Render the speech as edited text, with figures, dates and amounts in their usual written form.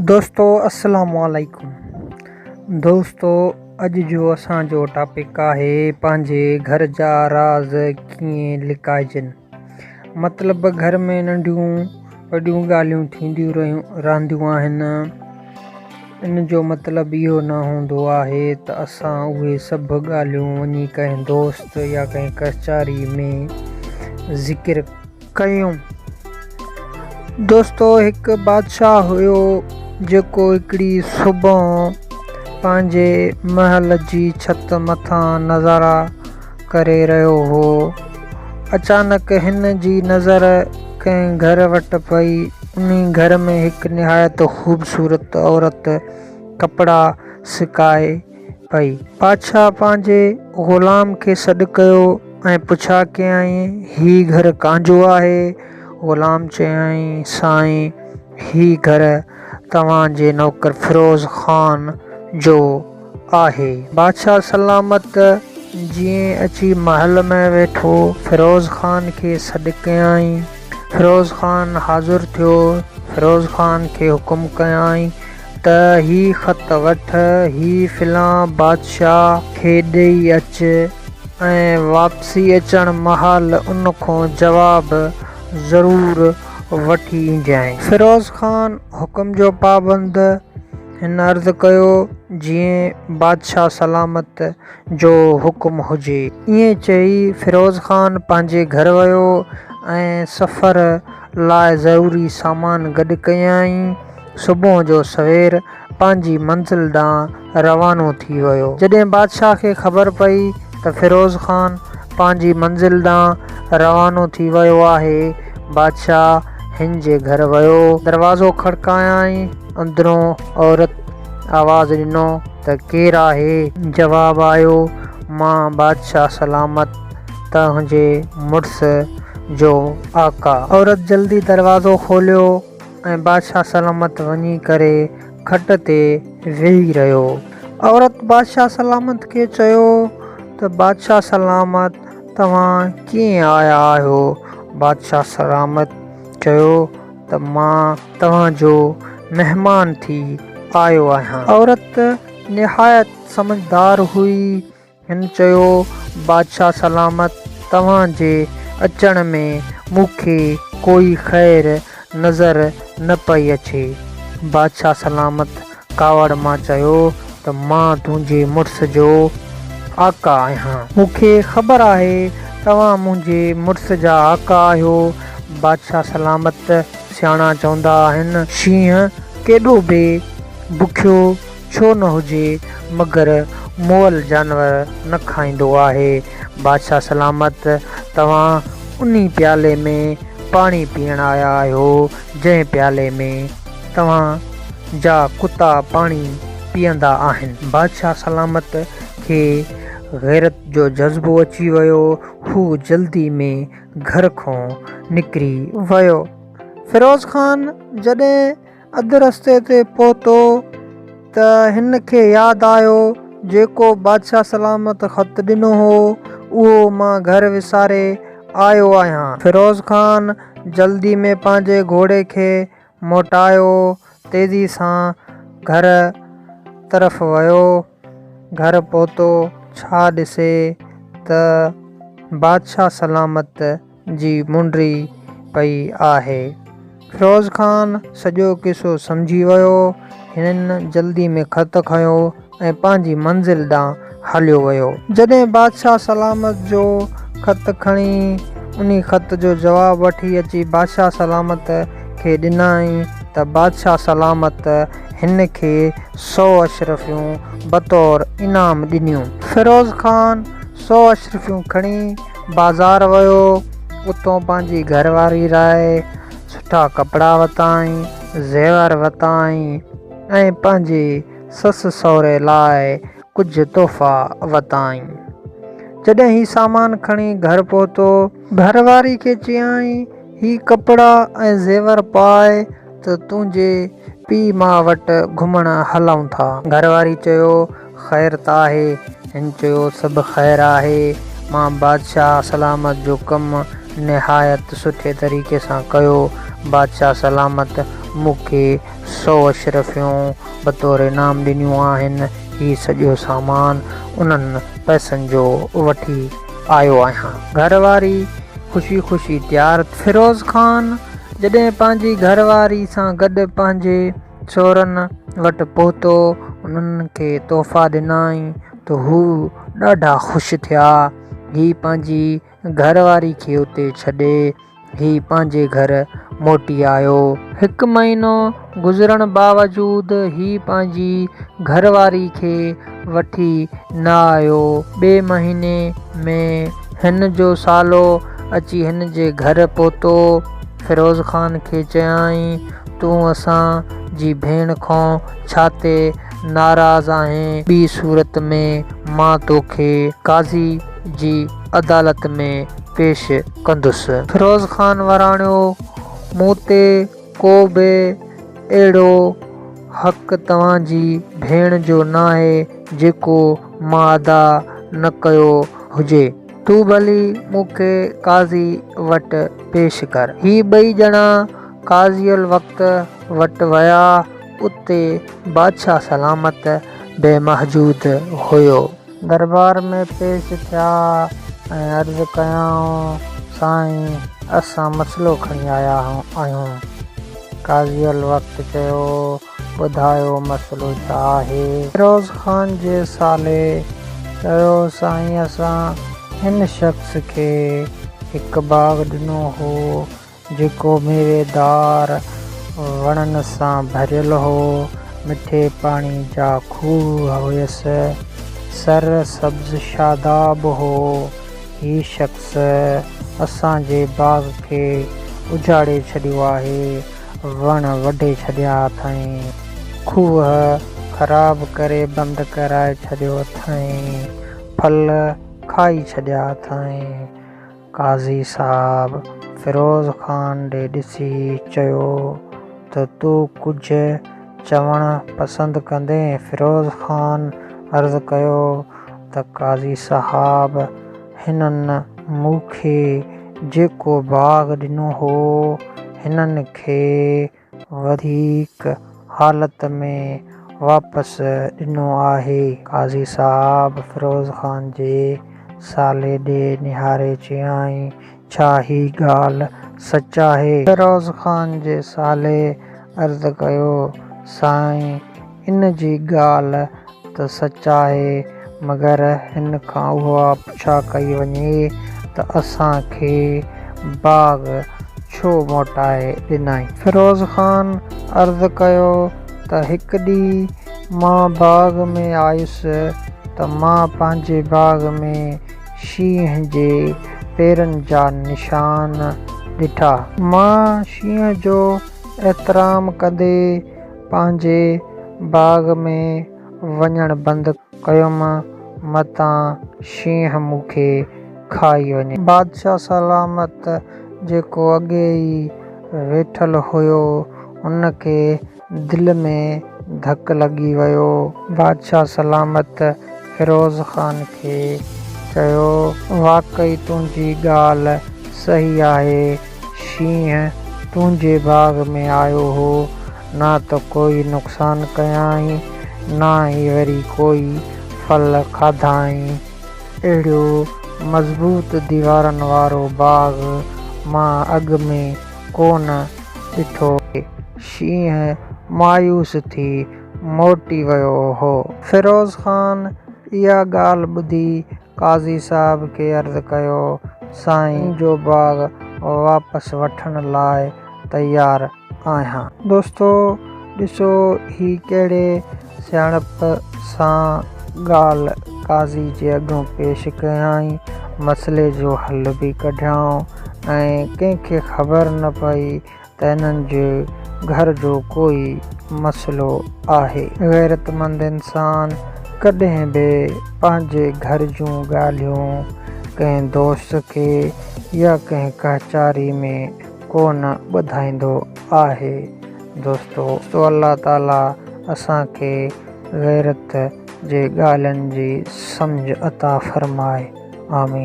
دوستو السلام عليڪم دوستو اڄ جو اسان جو ٽاپڪ آهي پنهنجي گهر جا راز ڪيئن لڪائجن مطلب گهر ۾ ننڍيون وڏيون ڳالهيون ٿينديون رهيون رهنديون آهن ان جو مطلب اهو نه هوندو آهي ته اسان اهي سڀ ڳالهيون وڃي ڪنهن دوست يا ڪنهن ڪچهري ۾ ذڪر ڪيون. دوستو هڪ بادشاهه هيو جيڪو هڪڙي صبح پنهنجي محل جي ڇت مٿان نظارا ڪري رهيو هو. اچانڪ هن جي نظر ڪنهن گهر وٽ پئي. انهي گهر ۾ هڪ نهايت خوبصورت عورت ڪپڙا سڪائي پئي. بادشاهه پنهنجي غلام کي سڏ ڪيو ۽ پڇا ڪيائين، هي گهر ڪانجو آهي؟ غلام چيائين، سائين، هي گهر توهان جي نوڪر فيروز خان جو آهي. بادشاهه سلامت جيئن اچي محل ۾ ويٺو، فيروز خان کي سڏ ڪيائين. فيروز خان حاضر ٿيو. فيروز خان کي حڪم ڪيائين ته هي خط وٺ، هي فلان بادشاهه کي ڏيئي اچ ۽ واپسي اچڻ مهل ان کان جواب ضرور وٺي ايندجانء. فيروز خان حڪم جو پابند، هن عرض ڪيو، جيئن بادشاهه سلامت جو حڪم هجي. ائين چئي فيروز خان پنهنجي گهر ويو ۽ سفر لاء ضروري سامان گڏ ڪيائين. صبح جو سوير پنهنجي منزل ڏانهن روانو ٿي ويو. جڏهن بادشاهه کي خبر پئي ته فيروز خان پنهنجي منزل ڏانهن روانو ٿي ويو آهي، بادشاهه هن جي گهر ويو. دروازو کڙڪايائين، اندرون عورت آواز ڏنو ته ڪير آهي؟ جواب آيو، مان بادشاهه سلامت تنهنجي مڙس جو آقا. عورت جلدي دروازو کوليو. ۽ بادشاهه سلامت وڃي ڪري کٽ تي ويهي رهيو. عورت بادشاهه سلامت کي چيو ته بادشاهه سلامت توهان ڪيئن آيا آهيو؟ بادشاهه سلامت چيو ته مان توهان جو مهمان ٿي آيو آهيان. عورت نهايت سمجهدار هئي. هن چيو، بادشاهه سلامت، توهان جي اچڻ ۾ مون کي ڪوئي خير نظر نه پئي اچي. بادشاهه سلامت ڪاوڙ مان چيو ته مان تنهنجي مڙس جو آقا آهيان. مون کي خبر آهي توهان منهنجي مڙس جا آقا آهيو. بادشاهه سلامت، سياڻا چوندا آهن، شينهن ڪيڏو به بکيو ڇو نه هجي، مگر مئل جانور نه کائيندو آهي. بادشاهه سلامت، توهان انهي پيالي ۾ پاڻي پيئڻ آيا آهيو، جنهن پيالي ۾ توهان جا ڪتا پاڻي پيئندا آهن. بادشاهه سلامت کي غيرت جو جذبو اچي ويو، هو جلدي ۾ گهر کان نڪري ويو. فيروز خان جڏهن اڌ رستي تي پهتو ته هن کي ياد آيو جيڪو بادشاهه سلامت خط ڏنو هو اهو مان گهر وساري آيو آهيان. فيروز خان جلدي ۾ پنهنجي گهوڙي کي موٽايو تيزي سان گهر طرف ويو. گهر پهتو ڇا ڏسي ته بادشاهه سلامت جي منڊي پئي آهي. فيروز خان سڄو قصو سمجهي ويو. هن جلدي ۾ خط کنيو ۽ پنهنجي منزل ڏانهن هليو ويو. جڏهن بادشاهه سلامت جو خط کڻي انهي خط جو جواب وٺي اچي بادشاهه سلامت کي ڏنائين ته بادشاهه سلامت هن کي سو اشرفيون بطور انعام ڏنيون. فيروز خان سو اشرفيون کڻي بازار ويو، اتون پنهنجي گهر واري لاء سٺا ڪپڙا ورتائين، زيور ورتائين ۽ پنهنجي سس سهري لاء ڪجهه تحفا ورتائين. جڏهن هي سامان کڻي گهر پهتو. گهر واري کي چيائين، هي ڪپڙا ۽ زيور پاء ته تنهنجي پيء ماء وٽ گهمڻ هلون ٿا. گهر واري چيو، خير ته آهي؟ هن چيو، سڀ خير آهي. مان بادشاهه سلامت جو ڪم نهايت سٺي طريقي سان ڪيو. بادشاهه سلامت مون کي سو اشرفيون بطور انعام ڏنيون آهن. هي سڄو سامان انهن پئسن جو وٺي آيو آهيان. گهر واري خوشي خوشي تيار ٿي. فيروز خان جڏهن پنهنجي گهر واري سان گڏ پنهنجي سورن وٽ پهتو، انهن کي تحفا ڏنائين ته هو ڏاڍا خوش ٿيا. هي پنهنجي گهر واري کي اتي ڇڏي هي پنهنجي گهر موٽي آيو. هڪ مهينو گذرڻ باوجود هي پنهنجي گهر واري کي وٺي نه آيو. ٻئي مهيني ۾ هن جو سالو اچي هن جي گهر پهتو. فيروز خان کي چيائين، تون اسان جي ڀيڻ کان ڇا تي ناراض آهين؟ ٻي صورت ۾ مان توکي قاضي جي عدالت ۾ پيش ڪندس. فيروز خان وراڻيو، مون تي ڪو به اهڙو حق توهان جي ڀيڻ جو ناهي جيڪو مان ادا نه ڪيو هجي. تون ڀلي مون کي قاضي وٽ پيش ڪر. هي ٻئي ڄڻا قاضي الوقت وٽ ويا. اتي بادشاهه سلامت به موجود هيو. دربار ۾ پيش ٿيا ۽ عرض ڪيائون، سائين اسان مسئلو کڻي آيا آهيون. قاضي الوقت چيو، ٻڌايو مسئلو ڇا آهي؟ فيروز خان جي سالي چيو، سائين اسان هن شخص کي هڪ باغ ڏنو هو، جيڪو ميويدار وڻن سان ڀريل هو. مٺي پاڻي جا کوهه هيس. سر سبز شاداب هو. هي شخص اسان جي باغ کي اجاڙي ڇڏيو آهي. وڻ وڍي ڇڏيا اٿائين. کوهه خراب ڪري بند ڪرائي ڇڏيو اٿائين. ڦل کائي ڇڏيا اٿائين. قاضي صاحب فيروز خان ڏي ڏسي چيو ته تون ڪجهه چوڻ پسند ڪندين؟ فيروز خان عرض ڪيو ته قاضي صاحب هنن مون کي جيڪو باغ ڏنو هو، هنن کي وڌيڪ حالت ۾ واپس ڏنو آهي. قاضي صاحب فيروز خان جي سالي ڏي نهاري چيائين، ڇا هي ڳالهه سچ آهي؟ فيروز خان جي سالي عرض ڪيو، سائين ان جي ڳالهه ته سچ آهي، مگر هن کان اها پڇا ڪئي وڃي ته اسان کي باغ ڇو موٽائي ڏنائين؟ فيروز خان عرض ڪيو ته هڪ ڏينهن مان باغ ۾ آيس ته مان پنهنجي باغ ۾ شينهن جي پيرن جا نشان ڏٺا. مان شينهن جو احترام ڪندي پنهنجي باغ ۾ وڃڻ بند ڪيم، متان شينهن مون کي کائي وڃي. بادشاهه سلامت جيڪو اڳي ئي ويٺل هيو، ان کي دل ۾ ڌڪ لڳي ويو. بادشاهه سلامت فيروز خان کي چيو، واقعي تنهنجي ڳالهه صحيح آهي، شينهن تنهنجي باغ ۾ آيو هو، نه ته ڪوئي نقصان ڪيائين، نه ئي وري ڪوئي ڦل کاڌائين. اهڙو مضبوط ديوارن وارو باغ مان اڳ ۾ ڪونه ڏٺو. شينهن مايوس ٿي موٽي ويو هو. فيروز خان اها ڳالهه ٻڌي قاضي صاحب کي عرض ڪيو، سائين جو باغ واپس وٺڻ لاء تيار آهيان. دوستو ڏسو هي ڪهڙي سياڻپ سان ڳالهه قاضي جي اڳيون پيش ڪيائين، مسئلي جو حل به ڪڍيائون ۽ ڪنهن کي خبر نه پئي ته انهن جي گهر جو ڪوئي مسئلو آهي. غيرتمند انسان ڪڏهن به پنهنجي گهر جون ڳالهيون ڪنهن دوست کي يا ڪنهن ڪچهري ۾ ڪونه ٻڌائيندو آهي. دوستو الله تعالي اسان کي غيرت جي ڳالهين جي سمجهه عطا فرمائي. آمين.